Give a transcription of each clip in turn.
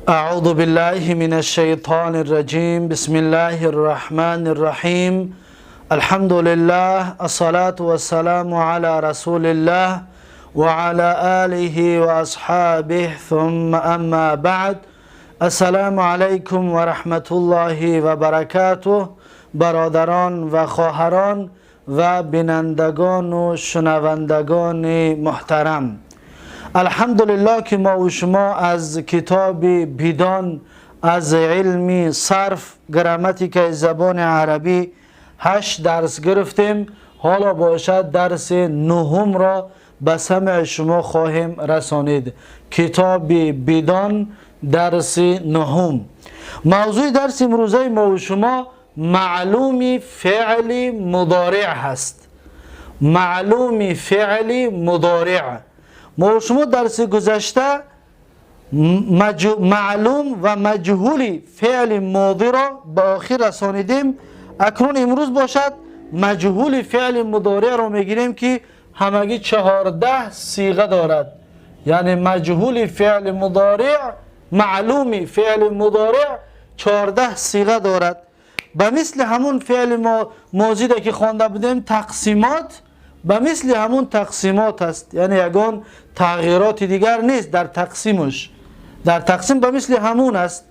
أعوذ بالله من الشيطان الرجيم. بسم الله الرحمن الرحيم. الحمد لله، الصلاة والسلام على رسول الله وعلى آله وأصحابه، ثم أما بعد. السلام علیکم و رحمت الله و برکاته. برادران و خواهران و بینندگان و شنوندگان محترم، الحمدلله که ما و شما از کتاب بیدان از علم صرف گراماتیک زبان عربی 8 درس گرفتیم. حالا باشد درس نهم را به سمع شما خواهیم رسانید. کتاب بیدان، درس نهم. موضوع درس امروزه ما و شما معلوم فعل مضارع هست. معلوم فعل مضارع. ما و شما درس گذشته معلوم و مجهول فعل ماضی را به آخر رسانیدیم. اکنون امروز باشد مجهول فعل مضارع را میگیریم که همگی 14 صیغه دارد. یعنی مجهول فعل مضارع، معلوم فعل مضارع 14 صیغه دارد. به مثل همون فعل ماضی که خوانده بودیم، تقسیمات به مثل همون تقسیمات است، یعنی یگان تغییرات دیگر نیست در تقسیمش. در تقسیم به مثل همون است،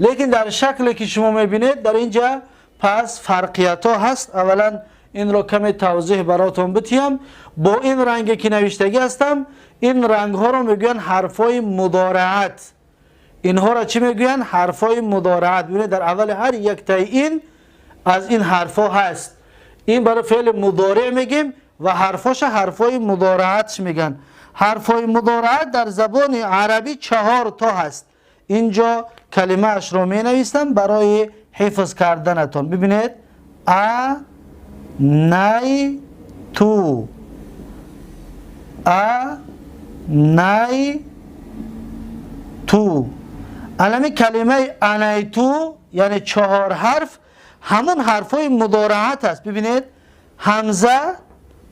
لیکن در شکلی که شما میبینید در اینجا پس فرقیت ها هست. اولا این رو کمی توضیح براتون بتیم. با این رنگی که نوشتگی هستم، این رنگ ها رو میگوین حرفای مضارعت. اینها را چی میگوین؟ حرفای مضارعت. ببینید، در اول هر یک تای این از این حرفا هست. این برای فعل مضارع میگیم و حرفاش حرفای مضارعت میگن. حرفای مضارعت در زبان عربی 4 تا هست. اینجا کلمه اش رو می نویسم برای حفظ کردنتون. ببینید، ا نی تو، ا نی تو. الان کلمه انیتو، یعنی 4 حرف، همون حرفای مضارعت است. ببینید، همزه،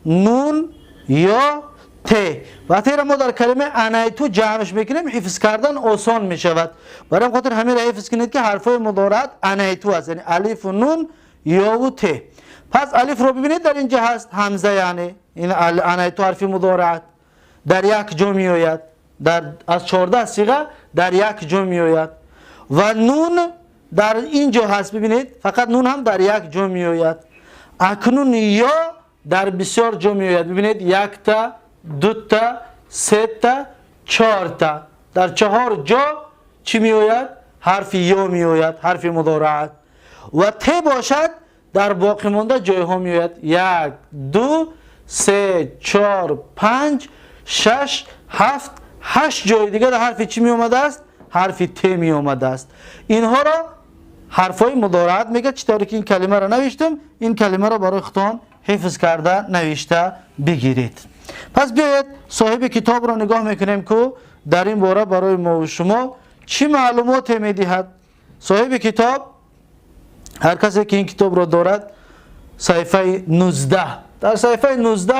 نون، یا، ت. وقتی را ما در کلمه انیتو جمعش میکنیم، حفظ کردن آسان میشود. برای خاطر همین را حفظ کنید که حرفای مضارعت انیتو است، یعنی الف و نون، یا و ت. پس الف رو ببینید، در اینجا هست همزه، یعنی این انیتو حرف مضارعت در یک جا میآید، در از 14 صیغه در یک جا میآید و نون در اینجا هست. ببینید، فقط نون هم در یک جا میآید. اکنون یا در بسیار جا میآید. ببینید، یک تا، دو تا، سه تا، 4 تا. در 4 جا چی میآید؟ حرف یا میآید، حرف مضارعت. و ت باشد در باقی مانده جایها میآید. 1، 2، 3، 4، 5، 6، 7، 8 جای دیگه در حرف چی می آمده است؟ حرف ت می آمده است. اینها را حرفای مضارعت میگه. چطوری که این کلمه را نوشتم، این کلمه را برای خودتان حفظ کرده نوشته بگیرید. پس بیاید صاحب کتاب را نگاه میکنیم که در این باره برای ما و شما چی معلومات میدهد. صاحب کتاب، هر کسی که این کتاب را دارد، صفحه 19، در صفحه 19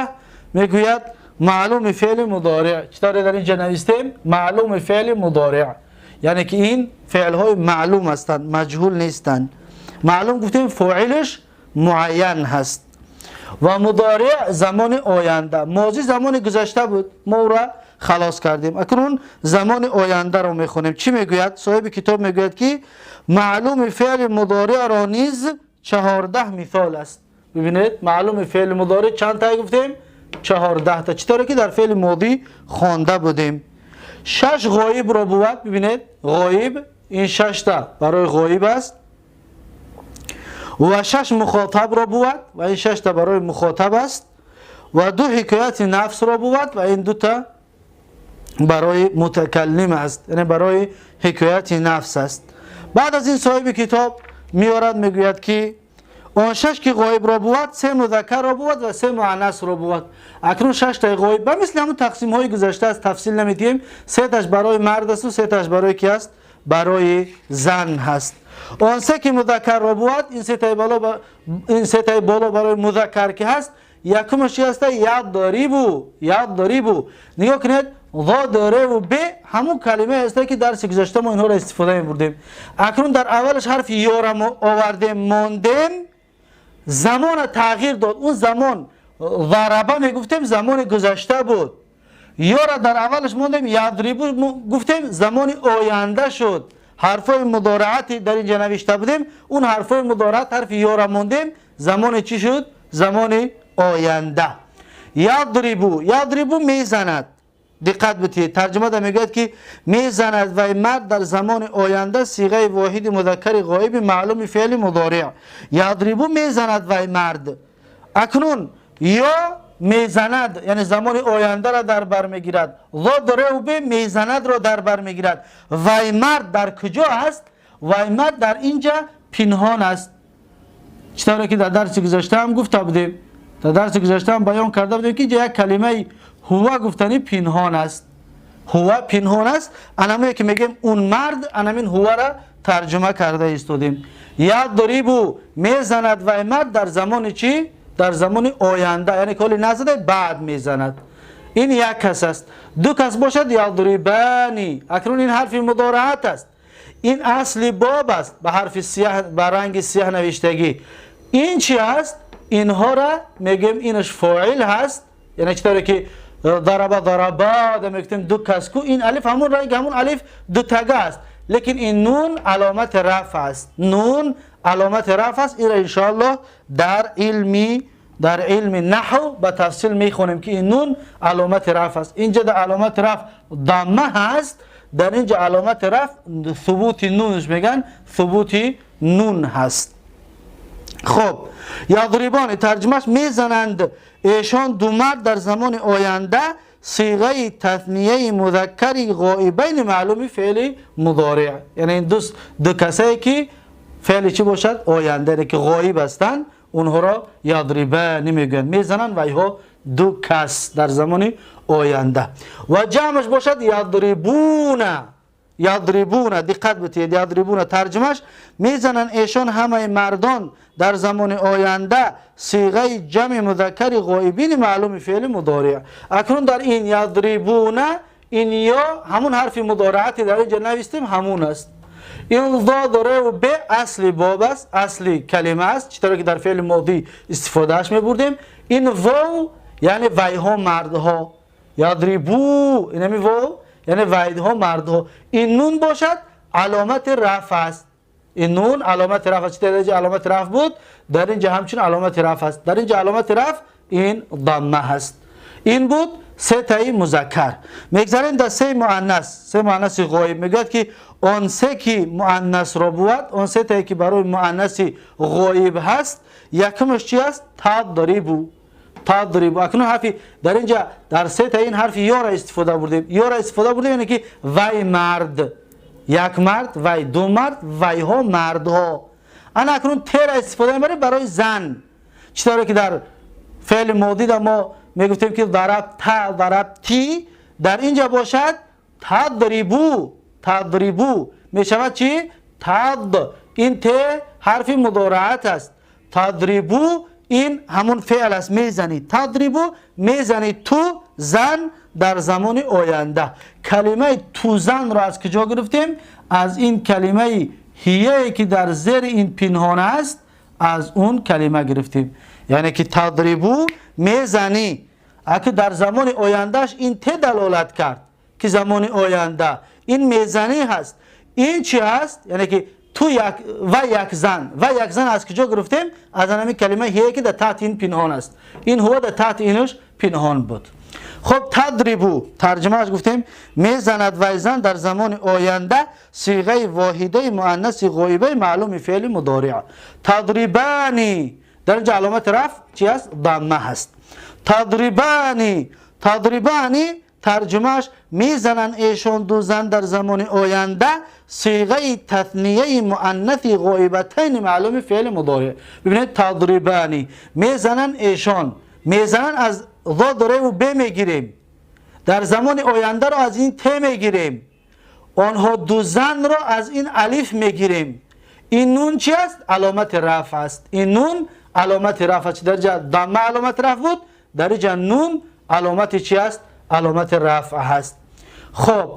میگوید معلوم فعل مضارع. چطور در اینجا نوشتیم معلوم فعل مضارع، یعنی که این فعل های معلوم هستند، مجهول نیستند. معلوم گفتیم فاعلش معین هست و مضارع زمان آینده. ماضی زمان گذشته بود، ما او را خلاص کردیم. اکنون زمان آینده رو میخونیم. چی میگوید؟ صاحب کتاب میگوید که معلوم فعل مضارع را نیز 14 مثال است. ببینید، معلوم فعل مضارع چند تا گفتیم؟ 14 تا، چطوری که در فعل ماضی خوانده بودیم. 6 غایب را بود. ببینید، غایب، این 6 تا برای غایب است و 6 مخاطب را بود و این 6 تا برای مخاطب است و 2 حکایت نفس را بود و این 2 تا برای متکلم است، یعنی برای حکایت نفس است. بعد از این صاحب کتاب میارد میگوید که آن 6 که غایب را بود، 3 مذکر را بود و 3 مؤنث را بود. اکنون 6 تا غایب به مثل همون تقسیم های گذشته است، تفصیل نمیدیم. 3 تاش برای مرد است و 3 تاش برای کی است؟ برای زن هست. آن 3 که مذکر را بود، این 3 تای بالا برای مذکر که هست، یکمش چی هست؟ یضربو. یضربو. نگاه کنید، ضاد ر و ب همون کلمه هست که درس گذشته ما اینها را استفاده می‌بردیم. اکنون در اولش حرف یا را آوردیم ماندیم، زمان تغییر داد. اون زمان ضربه میگفتیم زمان گذشته بود، یا را در اولش موندیم یضربو گفتیم زمان آینده شد. حرفای مضارعتی در اینجا نوشته بودیم، اون حرفای مضارعت حرف یا را موندیم، زمان چی شد؟ زمان آینده. یضربو، یضربو میزند. دقت بدهید ترجمه در میگوید که میزند و مرد در زمان آینده صیغه واحد مذکر غایب معلوم فعل مضارع. یضربو میزند و مرد. اکنون یا میزند یعنی زمان آینده را در بر میگیرد، ضرب میزند را در بر میگیرد. وای مرد در کجا است؟ وای مرد در اینجا پنهان است. چطوری که در درس گذشته هم گفته بودیم، در درس گذشته هم بیان کرده بودیم که اینجا یک کلمه هو گفتنی پنهان است. هو پنهان است. انمی که میگیم اون مرد، انمین هو را ترجمه کرده ایستادیم. یضربو میزند وای مرد در زمان چی؟ در زمان آینده، یعنی کلی نزده بعد میزند. این یک کس است. دو کس باشد یضربانی. اکنون این حرف مضارعت است، این اصل باب است، به حرف سیاه، به رنگ سیاه نوشتگی. این چی است؟ اینها را میگیم اینش فاعل هست، یعنی چطوری که ضرب ضربا میگیم دو کس کو، این الف همون رنگ همون الف دو تگه است، لیکن این نون علامت رفع است. نون علامت رفع است. این را انشاءالله در علم نحو به تفصیل میخونیم که این نون علامت رفع است. اینجا در علامت رفع ضمه هست، در اینجا علامت رفع ثبوت نونش میگن، ثبوت نون هست. خب یضربان ترجمهش میزنند ایشان دو مرد در زمان آینده صیغه تثنیه مذکر غائبین معلوم فعل مضارع، یعنی این دو کسایی که فعل چی باشد؟ آینده که غایب هستند، اونها را یضربان میگن، میزنند و اینها دو کس در زمان آینده. و جمعش باشد یضربون. یضربون دقت بدهید، یضربون ترجمهش میزنند ایشان همه مردان در زمان آینده صیغه جمع مذکر غایبین معلوم فعل مضارع. اکنون در این یضربون این یا همون حرف مضارعتی در اینجا نوشتیم همون است. این ضاد ر و ب اصل باب است، اصل کلمه است، چطور که در فعل ماضی استفادهش میبردیم. این واو یعنی ویها مردها، یضربو اینمی واو یعنی ویدها مردها. این نون باشد علامت رفع است. این نون علامت رفع است. در اینجا علامت رفع بود، در اینجا همچون علامت رفع است. در اینجا علامت رفع این ضمه هست. این بود سه تایی مذکر. میگذاریم در سه مؤنث، سه مؤنث غایب. میگوید که آن سه که مؤنث را بود، آن سه تایی که برای مؤنث غایب هست، یکمش چی است؟ تضربو. تضربو. اکنون حرفی در اینجا در سه تا این حرف یا را استفاده بردیم. یا را استفاده بردیم یعنی که وی مرد، یک مرد، وی دو مرد، وی ها مردها. انا اکنون ت را استفاده میبریم برای زن. چطوری که در فعل ماضی در ما میگفتیم که ضرب تا ضرب تی، در اینجا باشد تضربو. تضربو میشود چی؟ تض. این ت حرف مضارعت است. تضربو این همون فعل است، میزنی. تضربو میزنی تو زن در زمان آینده. کلمه تو زن را از کجا گرفتیم؟ از این کلمه هیه که در زیر این پنهان است، از اون کلمه گرفتیم. یعنی که تضربو میزنی. اگه در زمان آیندهش این ت دلالت کرد که زمان آینده این میزنی هست. این چی هست؟ یعنی که تو یک و یک زن، و یک زن از کجا گرفتیم؟ از همین کلمه هیه که در تحت این پنهان است. این هو در تحت اینش پنهان بود. خب تضربو ترجمهش گفتیم میزند و زن در زمان آینده صیغه واحده مؤنث غایبه معلوم فعل مضارع. تضربانی در اینجا علامت رفع چی است؟ ضمه هست. تضربانی، تضربانی ترجمهش میزنن ایشان دو زن در زمان آینده صیغه تثنیه مؤنث غایبتین معلوم فعل مضارع. ببینید تضربانی میزنن ایشان، میزنن از ضاد ر و ب میگیریم، در زمان آینده رو از این ت میگیریم، آنها دو زن رو از این الف میگیریم. این نون چی است؟ علامت رفع است. این نون علامت رفع است. در جا ضمه علامت رفع بود، در اینجا نون علامت چی است؟ علامت رفع هست. خب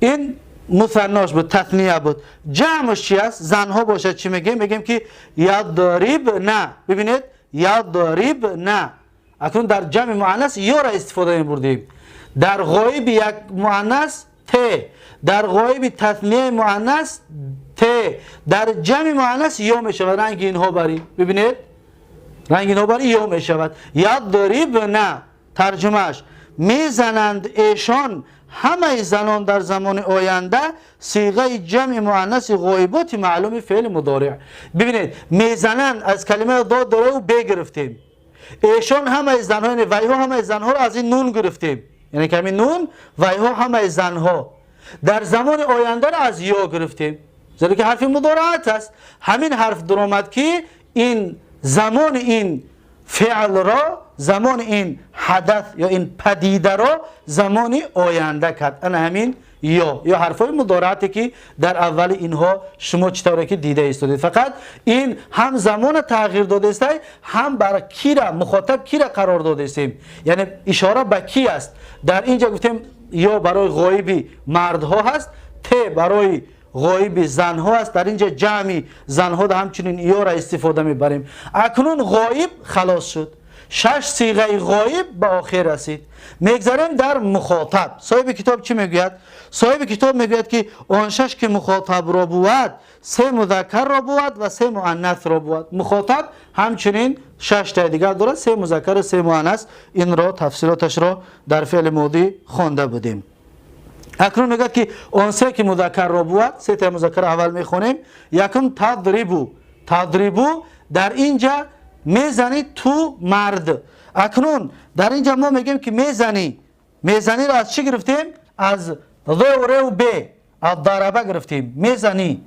این مثناش بود، تثنیه بود. جمعش چی است؟ زنها باشد چی میگیم؟ میگیم که یضربن. ببینید یضربن. اکنون در جمع مؤنث یا را استفاده می‌بردیم. در غایب یک مؤنث ت، در غایب تثنیه مؤنث ت، در جمع مؤنث یا میشود. رنگ اینها بری، ببینید رنگ اینها بری یا میشود. یضربن ترجمهش میزنند ایشان همه زنان در زمان آینده، صیغه جمع مؤنث غایبات معلوم فعل مضارع. ببینید میزنند از کلمه ضاد داره و ب گرفتیم. ایشان همه زنها، یعنی ویها همه زنها رو از این نون گرفتیم، یعنی کمی نون ویها همه زنها در زمان آینده رو از یا گرفتیم، زیرا که حرف مضارعت است. همین حرف درآمد که این زمان این فعل را، زمان این حدث یا این پدیده را زمان آینده کرد. انا همین یا حرفای مضارعتی که در اول اینها شما چطوره که دیده ایستادید. فقط این هم زمان تغییر داده است، هم بر کی را مخاطب کی را قرار داده استیم، یعنی اشاره به کی است. در اینجا گفتیم یا برای غایبی مردها هست، ت برای غایب زنها است. در اینجا جمعی زنها در همچنین یا را استفاده میبریم. اکنون غایب خلاص شد، شش صیغه غایب به آخر رسید. میگذاریم در مخاطب. صاحب کتاب چی میگوید؟ صاحب کتاب میگوید که آن شش که مخاطب را بود، سه مذکر را بود و سه مؤنث را بود. مخاطب همچنین شش تا دیگر دارد، سه مذکر و سه مؤنث. این را تفصیلاتش را در فعل ماضی خوانده بودیم. اکنون میگوید که آن سه که مذکر را بود، سه تا مذکر اول میخوانیم. یکم تضربو. تضربو در اینجا میزنی تو مرد. اکنون در اینجا ما میگیم که میزنی، میزنی را از چی گرفتیم؟ از ض و ر و ب، از ضربه گرفتیم. میزنی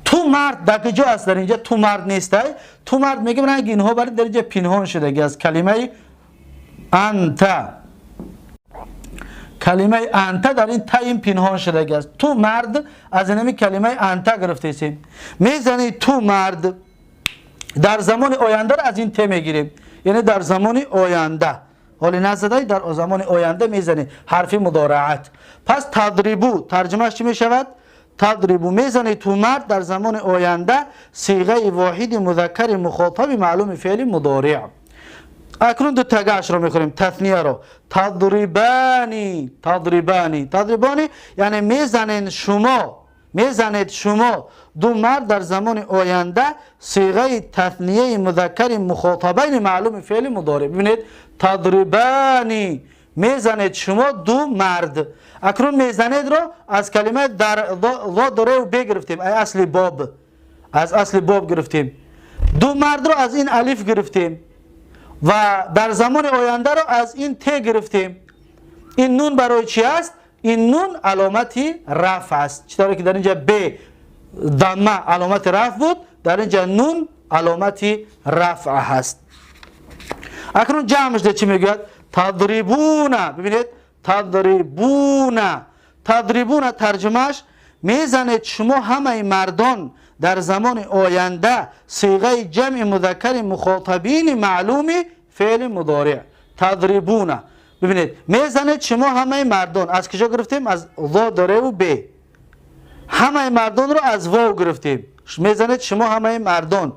تو مرد در کجا است؟ در اینجا تو مرد نیست. تو مرد میگیم رنگ اینها برای در اینجا پنهان شده از کلمه انت. کلمه انت در این تا پنهان شده است. تو مرد از این کلمه انت گرفتیم. میزنی تو مرد در زمان آینده را از این ت میگیریم، یعنی در زمان آینده، حالی نزده در زمان آینده میزنی حرف مضارعت. پس تضربو ترجمهش چی میشود؟ تضربو میزنی تو مرد در زمان آینده، صیغه واحد مذکر مخاطب معلوم فعل مضارع. اکنون دو تگهش رو میخوریم، تثنیه رو. تضربانی، تضربانی، تضربانی یعنی میزنین شما، میزنید شما دو مرد در زمان آینده، صیغه تثنیه مذکر مخاطبین معلوم فعل مضارع. ببینید تضربانی میزنید شما دو مرد. اکنون میزنید رو از کلمه در ضاد ر و ب گرفتیم، ای اصل باب، از اصل باب گرفتیم. دو مرد رو از این الف گرفتیم و در زمان آینده رو از این ت گرفتیم. این نون برای چی است؟ این نون علامت رفع است. چطوری که در اینجا ب ضمه علامت رفع بود، در اینجا نون علامت رفع هست. اکنون جمعش ده چی میگوید؟ تضربون. ببینید تضربون، تضربون ترجمهش میزنید شما همه مردان در زمان آینده، صیغه جمع مذکر مخاطبین معلوم فعل مضارع. تضربون ببینید میزنید شما همه مردان. از کجا گرفتیم؟ از ضاد ر و ب. همه مردان رو از واو گرفتیم. میزنید شما همه مردان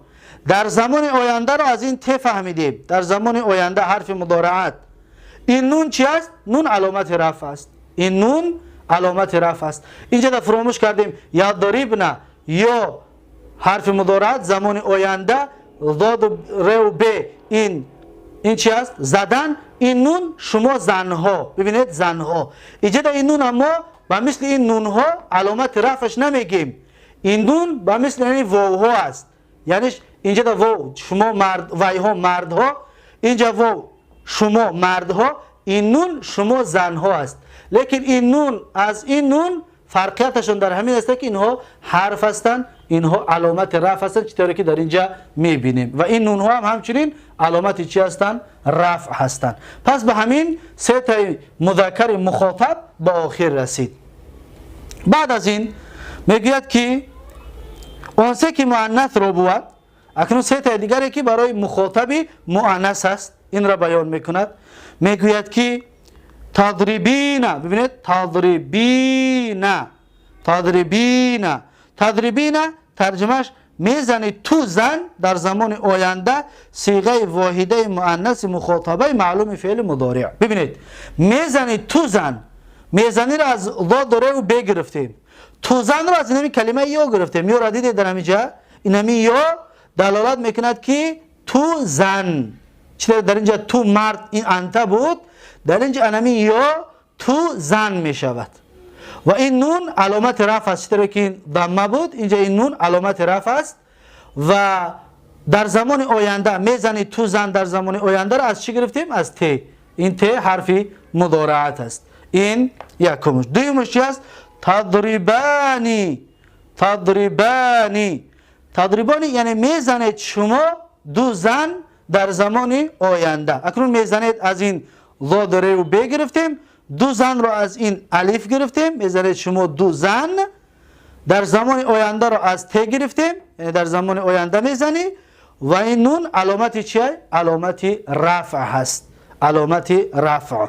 در زمان آینده رو از این ت فهمیدیم. در زمان آینده حرف مضارعت. این نون چی است؟ نون علامت رفع است. این نون علامت رفع است. اینجا در فراموش کردیم یضربن یا حرف مضارعت زمان آینده ضاد ر و ب. این چی است؟ زدن. این نون شما زنها. ببینید زنها. اینجا در این نون اما و مثل این نون ها علامت رفعش نمیگیم. این نون به مثل این واو ها است. یعنی اینجا در واو شما مرد ویها مردها، اینجا واو شما مردها، این نون شما زنها است. لیکن این نون از این نون فرقیتشون در همین است که اینها حرف هستند، اینها علامت رفع هستند، چطوری که در اینجا میبینیم. و این نون ها هم همچنین علامت چی هستند؟ رفع هستند. پس به همین سه تا مذکر مخاطب به آخر رسید. بعد از این میگوید که آن سه که مؤنث رو بود، اکنون سه تا دیگری که برای مخاطب مؤنث است این را بیان میکند. میگوید که تضربین. ببینید تضربین، تضربین، تضربین ترجمهش میزنی تو زن در زمان آینده، صیغه واحده مؤنث مخاطبه معلوم فعل مضارع. ببینید میزنی تو زن، میزنی را از ضاد و ر و ب گرفتیم، تو زن را از این کلمه یا گرفتیم. یا را دیدید در اینجا، این یا دلالت میکند که تو زن، چرا در اینجا تو مرد این انت بود، در اینجا انمی یا تو زن میشود و این نون علامت رفع است، چرا که این ضمه بود اینجا این نون علامت رفع است. و در زمان آینده میزنی تو زن در زمان آینده را از چی گرفتیم؟ از ت. این ت حرف مضارعت است. این یکمش. دومش چی است؟ تضربانی. تضربانی، تضربانی یعنی میزنید شما دو زن در زمان آینده. اکنون میزنید از این ضاد ر و ب گرفتیم، دو زن را از این الف گرفتیم، میزنید شما دو زن در زمان آینده را از ت گرفتیم، یعنی در زمان آینده میزنی و این نون علامت چیه؟ علامت رفع هست، علامت رفع.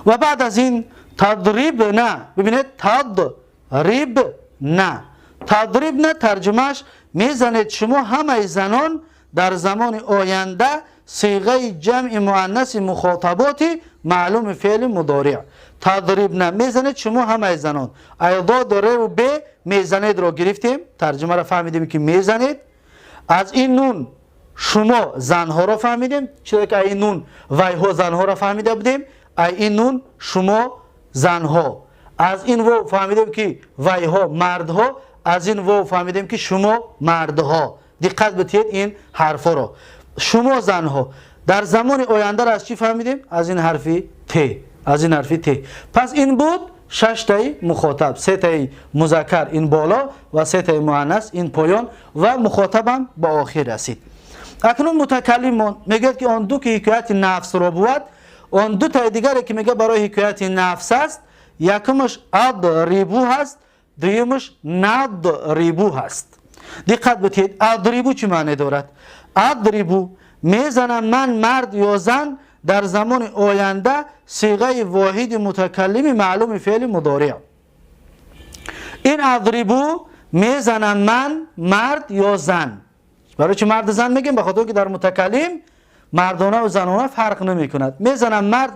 و بعد از این تضربنا. ببینید تضربنا، تضربنا ترجمهش میزنید شما همه زنان در زمان آینده، صیغه جمع مؤنث مخاطبات معلوم فعل مضارع. تضربنا میزنید شما همه زنان. ضاد ر و ب میزنید رو گرفتیم، ترجمه را فهمیدیم که میزنید. از این نون شما زنها را فهمیدیم، چرا که این نون ویها زنها را فهمیده بودیم، این نون شما زنها. از این واو فهمیدیم که ویها مردها، از این واو فهمیدیم که شما مردها. دقت بدهید این حرفا را، شما زنها در زمان آینده را از چی فهمیدیم؟ از این حرف ت، از این حرف ت. پس این بود 6 تای مخاطب، 3 تای مذکر این بالا و 3 تای مؤنث این پایان و مخاطبم به آخر رسید. اکنون متکلم میگه که آن دو که حکایت نفس را بود، آن دو تای دیگری که میگه برای حکایت نفس است، یکمش اضربو هست، دویمش نضربو هست. دقت بدهید اضربو چه معنی دارد؟ اضربو میزنم من مرد یا زن در زمان آینده، صیغه واحد متکلم معلوم فعل مضارع. این اضربو میزنم من مرد یا زن. برای چه مرد زن میگیم؟ به خاطر که در متکلم مردانه و زنانه فرق نمیکند. میزنم مرد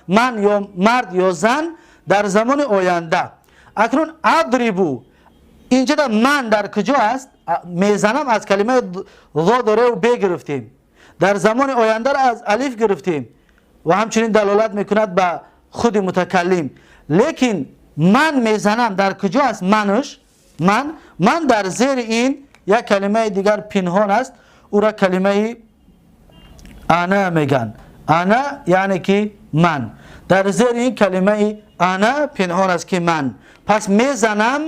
من یا مرد یا زن در زمان آینده. اکنون اضربو اینجا در من در کجا است؟ میزنم از کلمه ضاد ر و ب گرفتیم، در زمان آینده را از الف گرفتیم و همچنین دلالت میکند به خود متکلم. لیکن من میزنم در کجا است؟ منش من در زیر این یک کلمه دیگر پنهان است، او را کلمه انا میگن. انا یعنی که من، در زیر این کلمه انا پنهان است که من. پس میزنم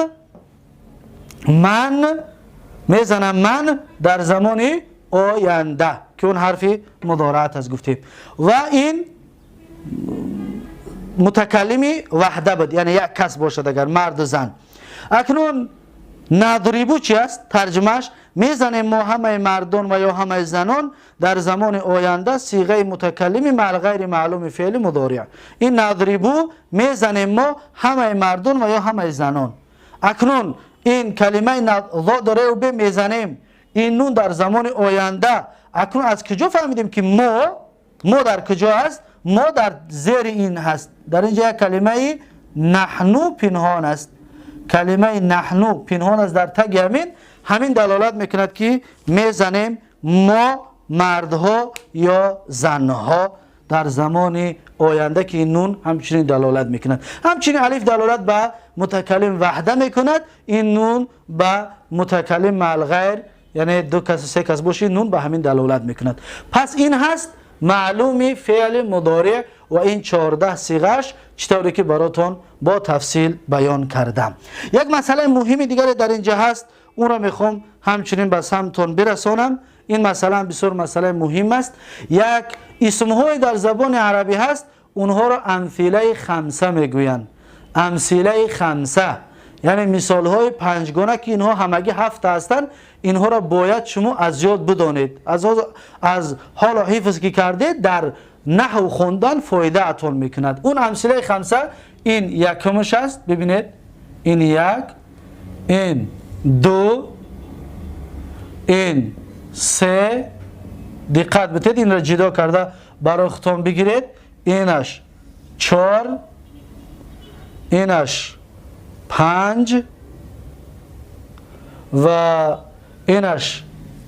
من، میزنم من در زمان آینده که اون حرف مضارعت است گفتیم. و این متکلمی وحده بود، یعنی یک کس باشد اگر مرد و زن. اکنون نضربو چی است؟ ترجمهش میزنیم ما همه مردان و یا همه زنان در زمان آینده، صیغه متکلمی مع غیر معلوم فعل مضارع. این نضربو میزنیم ما همه مردان و یا همه زنان. اکنون این کلمه ضاد ر و ب میزنیم، این نون در زمان آینده. اکنون از کجا فهمیدیم که ما در کجا است؟ ما در زیر این هست. در اینجا یک کلمه نحنو پنهان است، کلمه نحنو پنهان است در تگ همین دلالت میکند که میزنیم ما مردها یا زنها در زمان آینده که این نون همچنین دلالت میکند. همچنین الف دلالت به متکلم وحده میکند، این نون به متکلم مع الغیر، یعنی دو کس سه کس باشه، نون به همین دلالت میکند. پس این هست معلومی فعل مضارع و این 14 صیغه‌اش چطوری که براتون با تفصیل بیان کردم. یک مسئله مهم دیگر در اینجا هست، اون را میخوام همچنین به سمتون برسانم. این مسئله هم بسیار مسئله مهم است. یک اسم‌های در زبان عربی هست، اونها را امثله خمسه میگویند. امثله خمسه یعنی مثال‌های پنجگانه که اینها همگی 7 هستند. اینها را باید شما از یاد بدانید، از حالا حفظ که کردید در наҳв хондан фоидаатон мекунад. Он амсилаи хамса ин якумаш аст. Бибинед, ин як, ин ду, ин се. Диққат битед, инро ҷудо карда барои худтон бигиред. Инаш чор, инаш панҷ ва инаш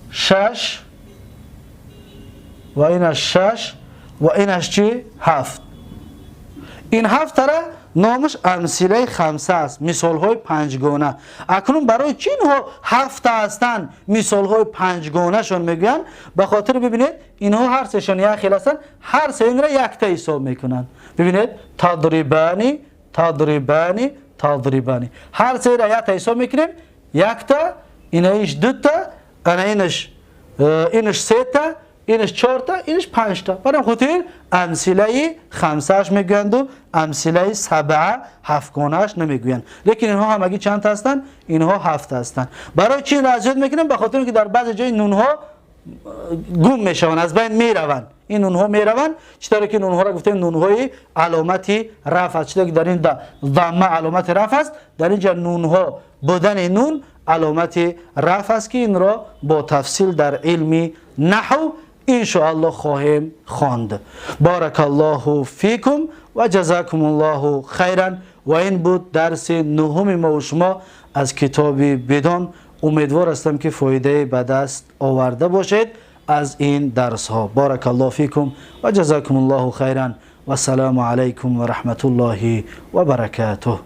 шаш, ва инаш шаш, ва инаш чӣ? Ҳафт. Ин ҳафтара номаш амсилаи хамса аст, мисолҳои панҷгона. Акнун барои чӣ инҳо ҳафта ҳастанд, мисолҳои панҷгонашон мегӯянд? Ба хотир, бибинед, инҳо ҳар сешон як хел ҳастанд, ҳар се инро якта ҳисоб мекунанд. Бибинед: тадрибани, тадрибани, тадрибани. Ҳар серо якта ҳисоб мекунем. Якта, инаиш дута, ана инаш инаш сета, инаш чорта, инаш панҷта. Барои хотир амсилаи хамсааш мегӯянду амсилаи сабаа, ҳафтгонааш намегӯянд. Лекин инҳо ҳамагӣ чанд ҳастанд? Инҳо ҳафт ҳастанд. Барои чӣ инро азёд мекунем? Ба хотире ки дар баъзе ҷои нунҳо гум мешаванд, аз байн мераванд. Ин нунҳо мераванд. Чӣ тавре ки нунҳоро гуфтем, нунҳои аломати рафъ аст. Чӣ тавре ки дар ин дамма аломати рафъ аст, дар ин ҷа нунҳо, будани нун аломати рафъ аст, ки инро бо тафсил дар илми наҳв иншоаллоҳ хоҳем хонд. Баракаллоҳу фикум ва ҷазакумуллоҳу хайран. Ва ин буд дарси нуҳуми мо шумо аз китоби Бидон. Умедвор ҳастам, ки фоидае ба даст оварда бошед аз ин дарсҳо. Баракаллоҳу фикум ва ҷазакумуллоҳу хайран. Вассалому алайкум ва раҳматуллоҳи ва баракатуҳ.